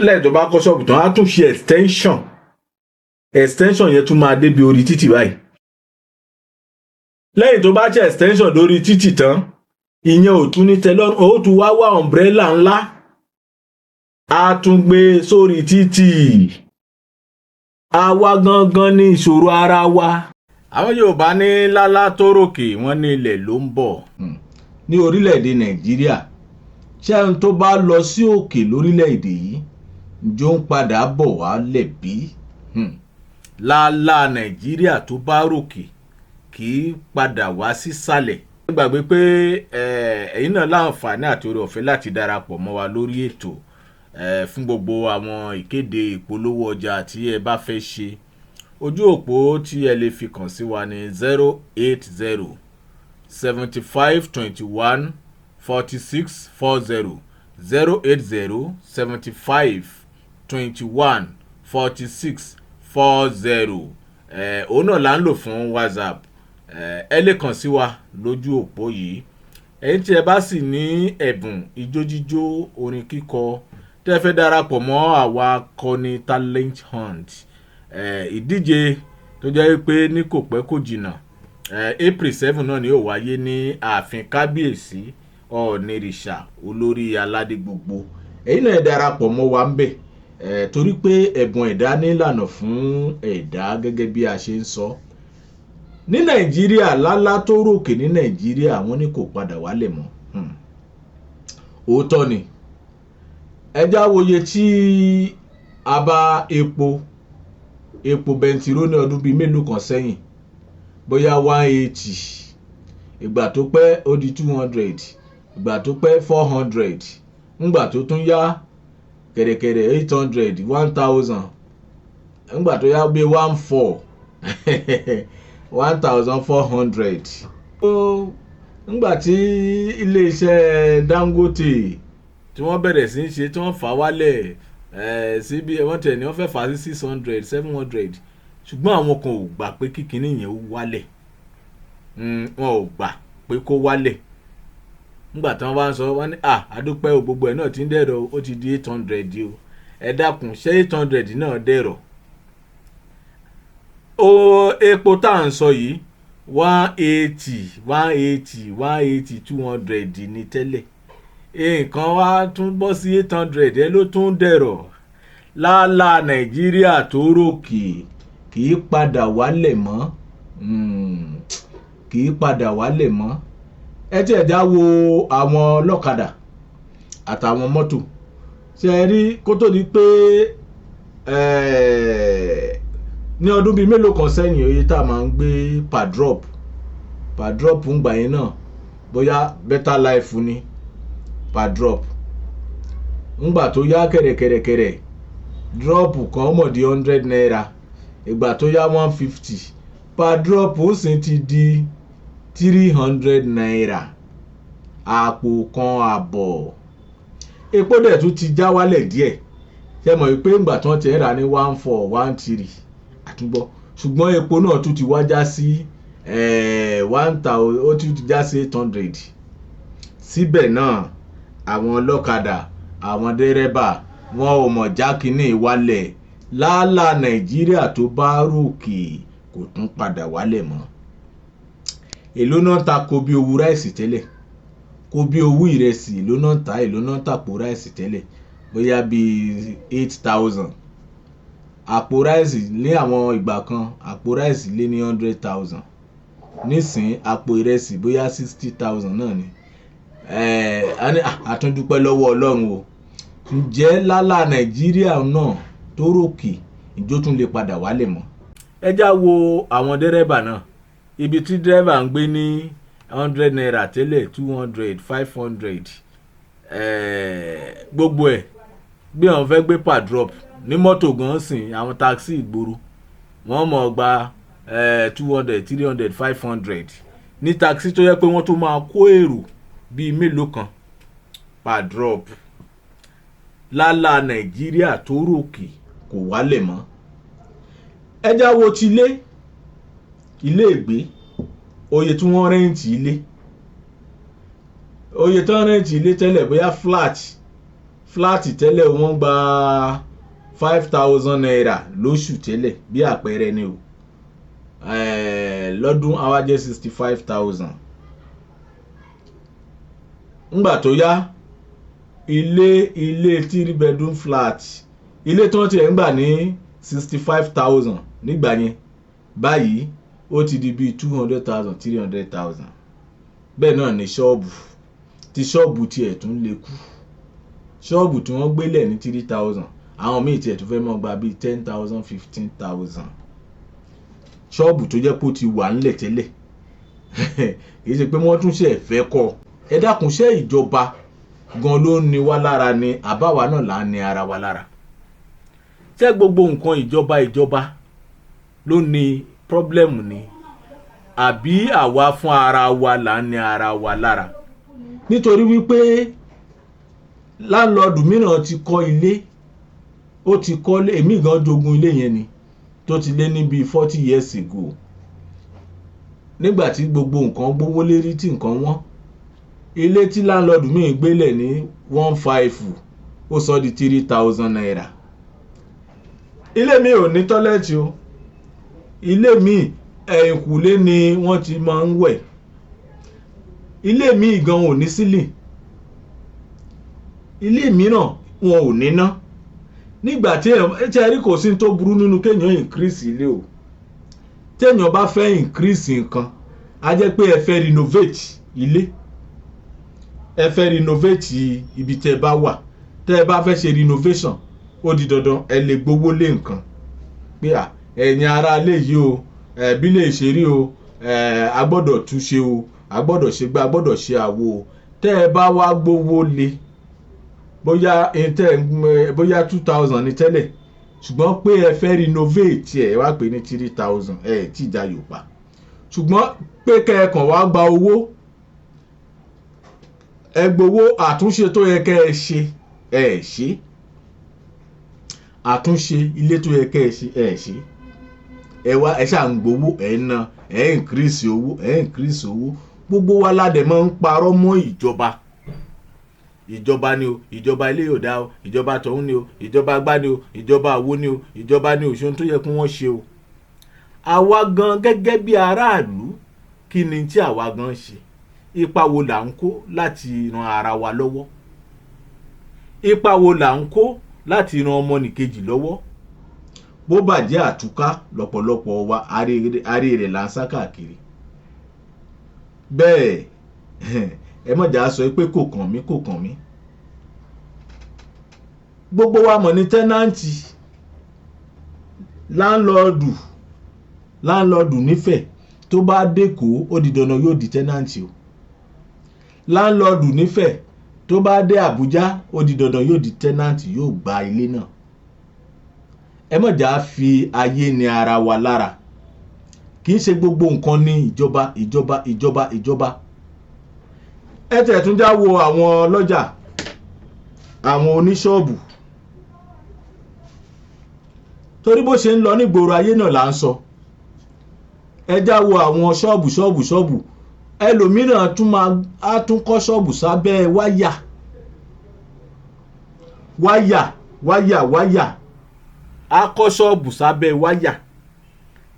Lẹ́yìn tó bá kọ́ ṣọ́ọ̀bù tán, á tún ṣe extension. Extension yẹn tún máa débi orí títì báyìí. Lẹ́yìn tó bá ṣe extension lórí títì tán, ìyẹn ò tún ní tẹ́lọ́rùn, ó tún wá wá umbrella ńlá, á tún gbé sórí títì. Àwa gangan ní ìṣòro ara wa. Àwọn Yorùbá ní lálá tó ròkè, wọ́n ní ilẹ̀ ló ń bọ̀. Ní orílẹ̀-èdè Nàìjíríà, ṣé ẹni tó bá lọ sí òkè lórílẹ̀-èdè yìí, ǹjọ́ ń padà bọ̀ wá lẹ̀ bí? Lálá Nàìjíríà tó bá ròkè kì í padà wá sísàlẹ̀. Ẹ gbàgbé pé ẹ̀yin náà láǹfààní àti oore ọ̀fẹ́ láti darapọ̀ mọ́ wa lórí ètò fún gbogbo àwọn ìkéde, ìpolówó ọjà tí ẹ bá fẹ́ ṣe. Ojú òpó tí ẹ lè fi kàn sí wa ní 080 75 21 46 40, 080 75 21 46 40. Òun náà là ń lò fún WhatsApp. Ẹ lè kàn sí wa lójú òpó yìí. Ẹ̀yin tí ẹ bá sì ní ẹ̀bùn ijó jíjó, orin kíkọ, tẹ́ fẹ́ darapọ̀ mọ́ àwa akọni Talent Hunt, ìdíje tó jẹ́ pé ní kò pẹ́ kò jìnnà, April 7 náà ni yóò wáyé ní ààfin Kábíyèsí Ọ̀ọ̀nìrìṣà, olórí aládé gbogbo. Ẹ̀yin náà, ẹ darapọ̀ mọ́ wa ń bẹ̀, torí pé ẹ̀bùn ẹ̀dá nílànà fún ẹ̀dá. Gẹ́gẹ́ bí a ṣe ń sọ, ní Nàìjíríà, lálá tó ròkè ní Nàìjíríà, wọ́n ní kò padà wálẹ̀ mọ́. Òótọ́ ni. Ẹ já wòye tí a bá epo bẹntiró ní ọdún bíi mélòó kan sẹ́yìn, bóyá 180. Ìgbà tó pẹ́, ó di 200. Ìgbà tó pẹ́, 400. Ńgbà tó tún yá kẹ̀rẹ̀kẹ̀rẹ̀, 800, 1,000. Ńgbà tó yá, gbé one four, 1,400. Ńgbà tí iléeṣẹ́ Dangote tí wọ́n bẹ̀rẹ̀ sí í ṣe, tí wọ́n fà wálẹ̀ síbi wọ́n tẹ̀ ní wọ́n fẹ́ fà á sí 600, 700, ṣùgbọ́n àwọn kan ò gbà pé kíkiní yẹn ó wálẹ̀. Wọn ò gbà pé kó wálẹ̀. Nígbà tí wọ́n bá ń sọ, wọ́n ní, "À, àdúpẹ́ o, gbogbo ẹ̀ náà ti ń dẹ̀rọ̀, ó ti di 800 o." Ẹ dákun, ṣé 800 náà dẹ̀rọ̀ o? Epo tá à ń sọ yìí, 180, 180, 180, 200 ní tẹ́lẹ̀. Nǹkan wá tún bọ́ sí 800. Ẹ ló tún dẹ̀rọ̀. Lálá Nàìjíríà tó ròkè kì í padà wálẹ̀ mọ́, kì í padà wálẹ̀ mọ́. Ẹ tiẹ̀ já wo àwọn ọlọ́kadà àtàwọn mọ́tò. Ṣe ẹ rí, kó tó di pé ní ọdún bíi mélòó kan sẹ́yìn, oye tá a máa ń gbé per drop, per drop ń gbà yẹn náà, bóyá Better Life ni per drop. Ńgbà tó yá kẹ̀rẹ̀kẹ̀rẹ̀kẹ̀rẹ̀, drop kan mọ̀ di ₦100. Ìgbà tó yá, 150 per drop. Ó sì ti di ₦300, àpò kan àbọ̀. Epo dẹ̀ tún ti já wálẹ̀ díẹ̀. Ṣe mọ̀ pé ńgbà tí wọ́n ti rà ní one four, one three àtúgbọ́, ṣùgbọ́n epo náà tún ti wá já sí 1,000, ó tún ti já sí 800. Síbẹ̀ náà, àwọn ọlọ́kadà, àwọn dẹ́rẹ́bà, wọn ò mọ̀ já kínní wálẹ̀. Lálá Nàìjíríà tó bá ròkè kò tún padà wálẹ̀ mọ́. Èló náà ta kóbí owó rice tẹ́lẹ̀? Kóbí owó ìrẹsì, èló náà ta? Èló náà tàpò rice tẹ́lẹ̀? Bóyá bíi 8,000 àpò rice. Ní àwọn ìgbà kan, àpò rice lé ní 100,000. Nísìnyí, àpò ìrẹsì bóyá 60,000 náà ni. Àtúndúpẹ́ lọ́wọ́ Ọlọ́run o. Ǹjẹ́ lálá Nàìjíríà náà tó ròkè, ìjó tún lè padà wálẹ̀ mọ́? Ẹ já wo àwọn dẹ́rẹ́bà náà. Ibi tí dẹ́rẹ́bà ń gbé ní ₦100 tẹ́lẹ̀, 200, 500, gbogbo ẹ̀ bí àwọn fẹ́ gbé per drop ní mọ́tò gan sìn. Àwọn taxi ìgboro, wọ́n mọ̀ gba 200, 300, 500 ní taxi tó yẹ pé wọ́n tún máa kó èrò bíi mélòó kan per drop. Lálá Nàìjíríà tó ròkè kò wálẹ̀ mọ́. Ẹ já wo ti ilé, ilé ìgbé, oye tí wọ́n rent ilé, oye tí wọ́n rent ilé tẹ́lẹ̀, bóyá flat, Flat tẹ́lẹ̀, wọ́n gba ₦5,000 lóṣù tẹ́lẹ̀, bí àpẹẹrẹ ni o. Lọ́dún á wá jẹ́ 65,000. Ńgbà tó yá, ilé three bedroom flat, ilé tí wọ́n ti ẹ̀ ń gbà ní 65,000 nígbà yẹn, báyìí ó ti di bíi 200,000, 300,000. Bẹ́ẹ̀ náà ni ṣọ́ọ̀bù, tí ṣọ́ọ̀bù tiẹ̀ tún lè kú. Ṣọ́ọ̀bù tí wọ́n gbélẹ̀ ní 3,000, àwọn míì tiẹ̀ tún fẹ́ mọ́ gba bíi 10,000, 15,000. Ṣọ́ọ̀bù tó jẹ́ pé ó ti wà ńlẹ̀ tẹ́lẹ̀, kì í ṣe pé wọ́n tún ṣe fẹ́ kọ́. Ẹ dákun, ṣé ìjọba gan ló ń ni wá lára ni, àbáwa náà là ń ni ara wa lára? Ṣé gbogbo nǹkan ìjọba ló ní problem ni, àbí àwa fún ara wa là ń ni ara wa lára? Nítorí wípé landlord mìíràn ti kọ́ ilé, ó ti kọ́, èmi gan jogún ilé yẹn ni, tó ti lé ní bíi 40 years ago, nígbà tí gbogbo nǹkan gbówó lérí, tí nǹkan wọ́n. Ilé tí landlord míì gbélẹ̀ ní 1,500, ó sọ di ₦3,000. Ilé mi ò ní toilet o. Ilé mi, ẹ̀yìnkùlé ni wọ́n ti máa ń wẹ̀. Ilé mi gan ò ní ceiling. Ilé mìíràn, wọn ò níná. Nígbà tí ẹ rí, kò sí tó burú nínú kéèyàn increase ilé o. Téèyàn bá fẹ́ increase nǹkan, á jẹ́ pé ẹ fẹ́ renovate ilé, ẹ fẹ́ renovate ibi tẹ́ ẹ bá wà. Tẹ́ ẹ bá fẹ́ ṣe renovation, ó di dandan ẹ lè gbowó lé nǹkan pé à, ẹ̀yin ará ilé yìí o, ẹ̀bí lè ṣe rí o, a gbọ́dọ̀ túnṣe o, a gbọ́dọ̀ ṣe gbá, a gbọ́dọ̀ ṣe àwo o. Tẹ́ ẹ bá wá gbowó lé, bóyá bóyá 2,000 ní tẹ́lẹ̀, ṣùgbọ́n pé ẹ fẹ́ renovate, ẹ wá pè ní 3,000, ẹ tí ìjà yóò pa. Ṣùgbọ́n pé kẹ́ ẹ kàn wá gba owó, ẹ gbowó, àtúnṣe tó yẹ kẹ́ ẹ ṣe, ẹ ṣe àtúnṣe ilé tó yẹ kẹ́ ẹ ṣe, ẹ ṣe. Ẹ wá, ẹ ṣáà ń gbowó, ẹ ń ná, ẹ increase owó, ẹ increase owó. Gbogbo wa la dẹ̀ máa ń parọ́ mọ́ ìjọba. Ìjọba ni o, ìjọba ilé yóò dá o, ìjọba tọ̀hún ni o, ìjọba agbá ni o, ìjọba àwo ni o, ìjọba ni o. Ṣe ohun tó yẹ kí wọ́n ṣe o? Àwa gan gẹ́gẹ́ bí aráàlú, kí ni tí àwa gan ṣe? Ipa wo là ń kó láti ran ara wa lọ́wọ́? Ipa wo là ń kó láti ran ọmọnìkejì lọ́wọ́? Bó bàjẹ́ àtúká lọ́pọ̀lọpọ̀ wa, aré rẹ̀ là ń sá káàkiri. Bẹ́ẹ̀, ẹ má jà sọ pé kò kàn mí, kò kàn mí. Gbogbo wa mọ̀ ní tenant. Landlord nífẹ̀ẹ́ tó bá dẹ́kọ̀ọ́, ó di dandan yóò di tenant o. Landlord nífẹ̀ẹ́ tó bá dé Àbújá, ó di dandan yóò di tenant, yóò gba ilé náà. Ẹ má jà fi ayé ní ara wa lára. Kì í ṣe gbogbo nǹkan ní ìjọba, ìjọba, ìjọba, ìjọba. Ẹ tẹ̀ tún já wo àwọn ọlọ́jà, àwọn oníṣọ́ọ̀bù, torí bó ṣe ń lọ nígboro ayé náà là ń sọ. Ẹ já wo àwọn ṣọ́ọ̀bù, ṣọ́ọ̀bù, ṣọ́ọ̀bù. Ẹlòmíràn tún máa á tún kọ́ ṣọ́ọ̀bù sábẹ́ wáyà, wáyà, wáyà, wáyà. Á kọ́ ṣọ́ọ̀bù sábẹ́ wáyà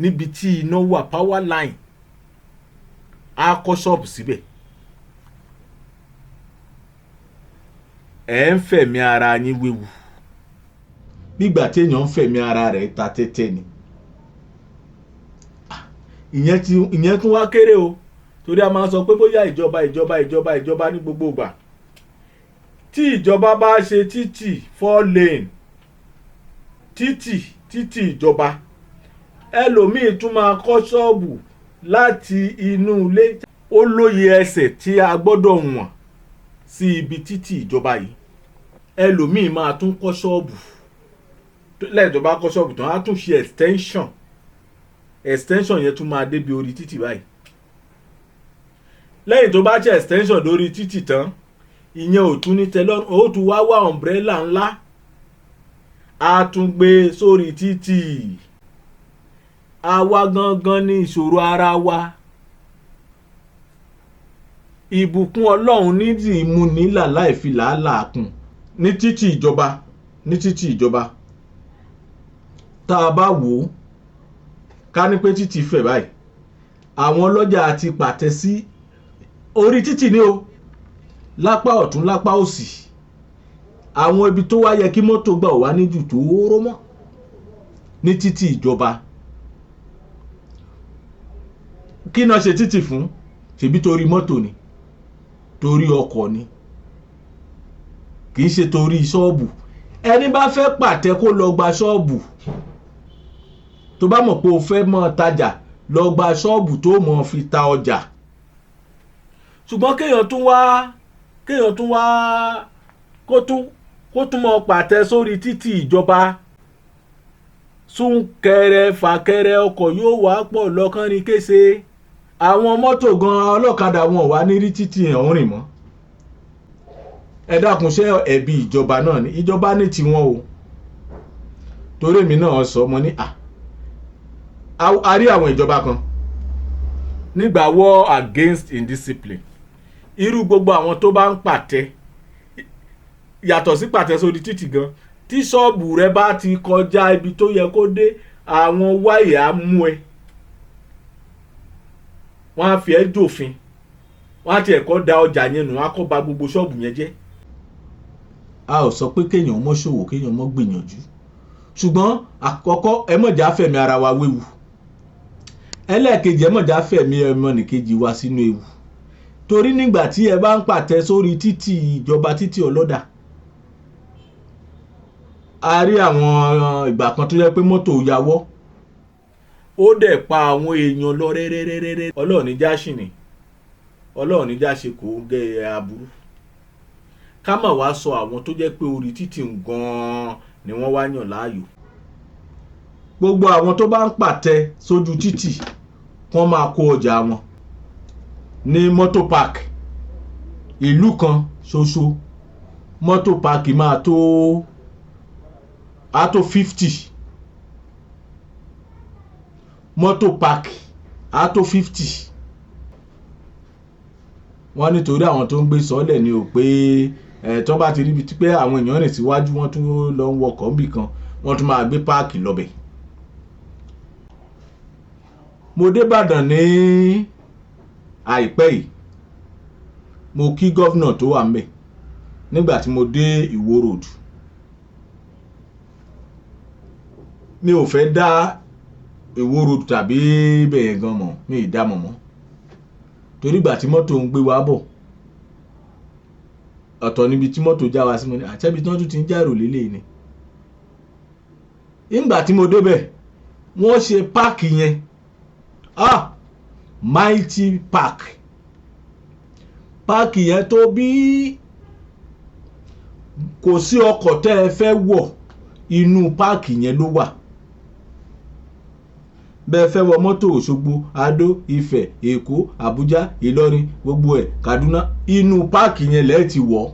níbi tí iná wà, power line, á kọ́ ṣọ́ọ̀bù síbẹ̀. Ẹ̀ ń fẹ̀mí ara yín wéwu, nígbà téèyàn ń fẹ̀mí ara rẹ̀ ta tẹ́tẹ́ ni. Ìyẹn ti ìyẹn tún wá kéré o, torí a máa ń sọ pé bóyá ìjọba, ìjọba, ìjọba, ìjọba ní gbogbo ìgbà. Tí ìjọba bá ṣe títì four lane, títì ìjọba, ẹlòmíì tún máa kọ́ ṣọ́ọ̀bù láti inú ilé. Ó lóye ẹsẹ̀ tí a gbọ́dọ̀ wọ̀n sí ibi títì ìjọba yìí. Ẹlòmíì máa tún kọ́ ṣọ́ọ̀bù. Lẹ́yìn tó bá kọ́ ṣọ́ọ̀bù tán, á tún ṣe extension. Extension yẹn tún máa débi orí títì báyìí. Lẹ́yìn tó bá ṣe extension lórí títì tán, ìyẹn ò tún ní tẹ́lọ́rùn, ó tún wá wá umbrella ńlá, á tún gbé sórí títì. Àwa gangan ní ìṣòro ara wa. Ìbùkún Ọlọ́run ní tí mú nílà láì fi làálàá kún. Ní títì ìjọba, ní títì ìjọba, tá a bá wò ó, ká ní pé títì fẹ̀ báyìí, àwọn ọlọ́jà ti pàtẹ sí orí títì ní o, lápá ọ̀tún, lápá òsì. Àwọn ibi tó wá yẹ kí mọ́tò gbà wá níjù tó rọ́ mọ́ ní títì ìjọba. Kí náà ṣe títì fún? Ṣèbí torí mọ́tò ni, torí ọkọ̀ ni, kì í ṣe torí ṣọ́ọ̀bù. Ẹni bá fẹ́ pàtẹ kó lọ gba ṣọ́ọ̀bù. Tó bá mọ̀ pé o fẹ́ mọ́ tajà, lọ gba ṣọ́ọ̀bù tó mọ̀ fi ta ọjà. Ṣùgbọ́n kéèyàn tún wá kó tún mọ́ pàtẹ sórí títì ìjọba, súnkẹrẹ fàkẹrẹ ọkọ̀ yóò wá pọ̀ lọ́kànrin kése. Àwọn mọ́tò gan, ọlọ́kadà, wọn wà ní rí títì ọ̀hún rìn mọ́. Ẹ dákun, ṣé ẹ̀bi ìjọba náà ni? Ìjọba ní tiwọn o. Torí èmi náà sọ mo ní a rí àwọn ìjọba kan nígbà war against indiscipline, irú gbogbo àwọn tó bá ń pàtẹ, yàtọ̀ sí pàtẹ sórí títì gan, tí ṣọ́ọ̀bù rẹ bá ti kọjá ibi tó yẹ kó dé, àwọn wáyà á mú ẹ, wọ́n á fi ẹ́ jòfin, wọ́n á tiẹ̀ kọ́ da ọjà yẹn nù, wọ́n á kọ́ ba gbogbo ṣọ́ọ̀bù yẹn jẹ́. A ò sọ pé kéèyàn mọ́ ṣòwò, kéèyàn mọ́ gbìyànjú, ṣùgbọ́n àkọ́kọ́, ẹ má jà fẹ̀mí ara wa wéwu. Ẹlẹ́ẹ̀kejì, ẹ má jà fẹ̀mí ọmọnìkejì wa sínú ewu. Torí nígbà tí ẹ bá ń pàtẹ sórí títì ìjọba, títì ọlọ́dà, a rí àwọn ìgbà kan tó yẹ pé mọ́tò yàwọ́, ó dẹ̀ pa àwọn èèyàn lọ rẹ́rẹ́rẹ́rẹ́. Ọlọ́run ní já ṣìnì, Ọlọ́run ní já ṣe kò ń gẹ́ aburú. Ká má wá sọ àwọn tó jẹ́ pé orí títì gan-an ni wọ́n wá yàn láàyò. Gbogbo àwọn tó bá ń pàtẹ sójú títì, kán máa kó ọjà wọn ní mọ́tò park. Ìlú kan ṣoṣo, mọ́tò park máa tó, á tó 50. Mọ́tò park á tó 50. Wọ́n nítorí àwọn tó ń gbé sọ́ọ̀lẹ̀ ni ò pé ẹ̀ tó bá ti ríbi pé àwọn èèyàn rìn síwájú, wọ́n tún lọ ń wọkọ̀ níbì kan, wọ́n tún máa gbé park lọ́bẹ̀. Mo dé Ìbàdàn ní àìpẹ́ yìí, mo kí governor tó wà ńbẹ̀. Nígbà tí mo dé Ìwó Road, mi ò fẹ́ dá Ìwó Road tàbí bẹ̀yẹn gan mọ̀, mi ì dá mọ̀ mọ́, torí ìgbà tí mọ́tò ń gbé wa bọ̀, ọ̀tọ̀ níbi tí mọ́tò já wa sí. Mo ní àtẹ́bí tí wọ́n tún ti ń jàrò lélẹ̀ ni. Nígbà tí mo débẹ̀, wọ́n ṣe park yẹn, ah, mighty park. Park yẹn tó bí, kò sí ọkọ̀ tẹ́ ẹ fẹ́ wọ̀, inú park yẹn ló wà. Bẹ́ẹ̀ fẹ́ wọ mọ́tò Òṣogbo, Adó, Ifẹ̀, Èkó, Àbújá, Ìlọrin, gbogbo ẹ̀, Kaduna, inú park yẹn lẹ́ẹ̀ ti wọ̀.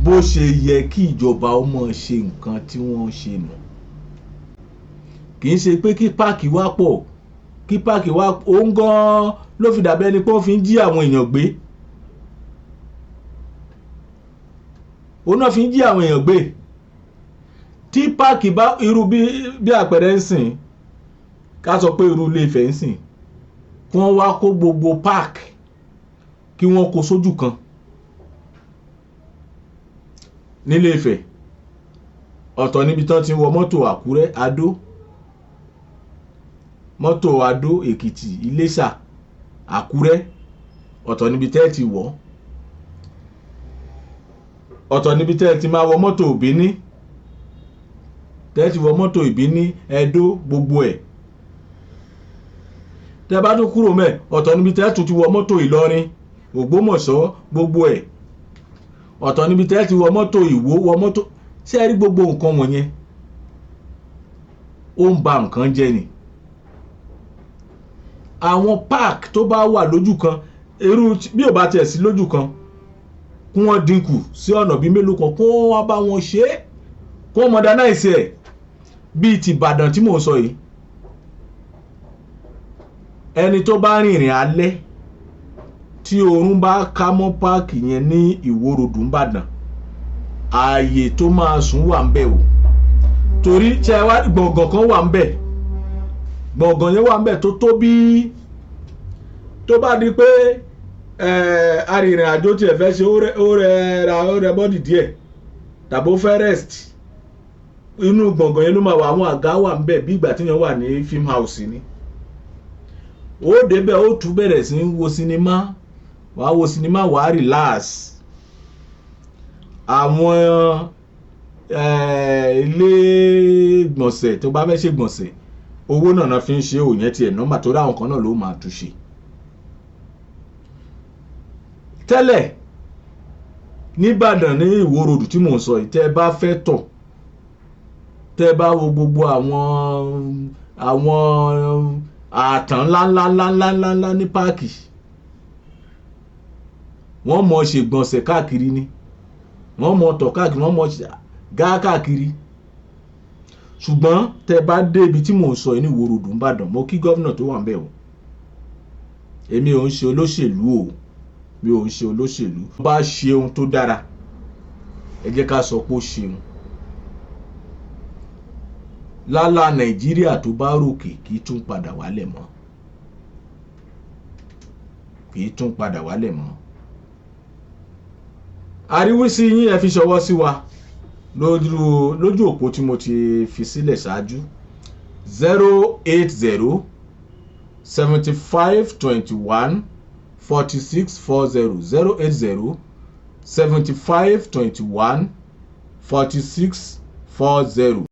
Bó ṣe yẹ kí ìjọba ó mọ̀ ṣe nǹkan tí wọ́n ń ṣe nù. Kì í ṣe pé kí park wá pọ̀, kí park wá òun gan-an ló fi dàbí ẹni pé wọ́n fi ń jí àwọn èèyàn gbé. Òun náà fi ń jí àwọn èèyàn gbé. Tí park bá irú bí àpẹẹrẹ ń sìn, ká sọ pé irú Ilé Ifẹ̀ ń sìn, kí wọ́n wá kó gbogbo park, kí wọ́n kó sójú kan nílé Ifẹ̀. Ọ̀tọ̀ níbi tán ti ń wọ mọ́tò Àkúrẹ́, Adó, mọ́tò Adó Èkìtì, Iléṣà, Àkúrẹ́, ọ̀tọ̀ níbi tẹ́ ẹ ti wọ̀. Ọ̀tọ̀ níbi tẹ́ ẹ ti máa wọ mọ́tò Ìbíní, tẹ́ ẹ ti wọ mọ́tò Ìbíní, Ẹdó, gbogbo ẹ̀. Tẹ́ bá tún kúrò mẹ́, ọ̀tọ̀ níbi tẹ́ ẹ tún ti wọ mọ́tò Ìlọrin, Ògbómọ̀ṣọ́, gbogbo ẹ̀. Ọ̀tọ̀ níbi tẹ́ ẹ ti wọ mọ́tò Ìwó, wọ mọ́tò. Ṣé ẹ rí gbogbo nǹkan wọ̀nyẹn? Ó ń ba nǹkan jẹ́ ni. Àwọn park tó bá wà lójú kan, irú bí ò bá tiẹ̀ sí lójú kan, kí wọ́n dínkù sí ọ̀nà bíi mélòó kan, kí wọ́n wá bá wọn ṣe é, kí wọ́n modernize ẹ̀ bíi ti Ìbàdàn tí mò ń sọ yìí. Ẹni tó bá rìnrìn alẹ́ Tí oorun bá ká mọ́ páàkì yẹn ní Ìwó Road n'Ìbàdàn, ààyè tó máa sùn wà ń bẹ̀ o. Torí tí ẹ wá, gbọ̀ngàn kan wà ń bẹ̀, gbọ̀ngàn yẹn wà ń bẹ̀ tó tóbi. Tó bá di pé arìnrìn àjò tiẹ̀ fẹ́ ṣe, ó rẹ ra, ó rẹ body díẹ̀ tàbí ó fẹ́ rest, inú gbọ̀ngàn yẹn ló máa wà. Àwọn àga wà ń bẹ̀ bí ìgbà tí yẹn wà ní film house ni. Ó débẹ̀, ó tún bẹ̀rẹ̀ sí í wo sinimá, wàá wo sinimá, wàá relax. Àwọn ilé gbọ̀nsẹ̀ tó bá fẹ́ ṣe gbọ̀nsẹ̀, owó náà fi ń ṣe òyìn tiẹ̀ nọ́mbà tó ráwọn kan náà ló máa tún ṣe. Tẹ́lẹ̀ nìbàdàn ní Ìwó Road tí mò ń sọ yìí, tẹ́ ẹ bá fẹ́ tọ̀, tẹ́ ẹ bá wo gbogbo àwọn ààtàn ńláńláńláńláńlá ní páàkì, wọ́n mọ̀ ṣe gbọ̀nsẹ̀ káàkiri ni, wọ́n mọ̀ tọ̀ káàkiri, wọ́n mọ̀ gá káàkiri. Ṣùgbọ́n tẹ́ ẹ bá dé ibi tí mò ń sọ yìí ní Ìwó Road nìbàdàn, mo kí gómìnà tó wà ń bẹ̀ o. Èmi ò ń ṣe olóṣèlú o, mi ò ń ṣe olóṣèlú. Bá ṣe ohun tó dára, ẹ jẹ́ ká sọ pé ó ṣeun. Lálá Nàìjíríà tó bá ròkè, kì í tún padà wálẹ̀ mọ́, kì í tún padà wálẹ̀ mọ́. Àríwísí yín, ẹ fi ṣọwọ́ sí wa lójú òpó tí mo ti fi sílẹ̀ ṣáájú: 080 75 21 46 40, 080 75 21 46 40.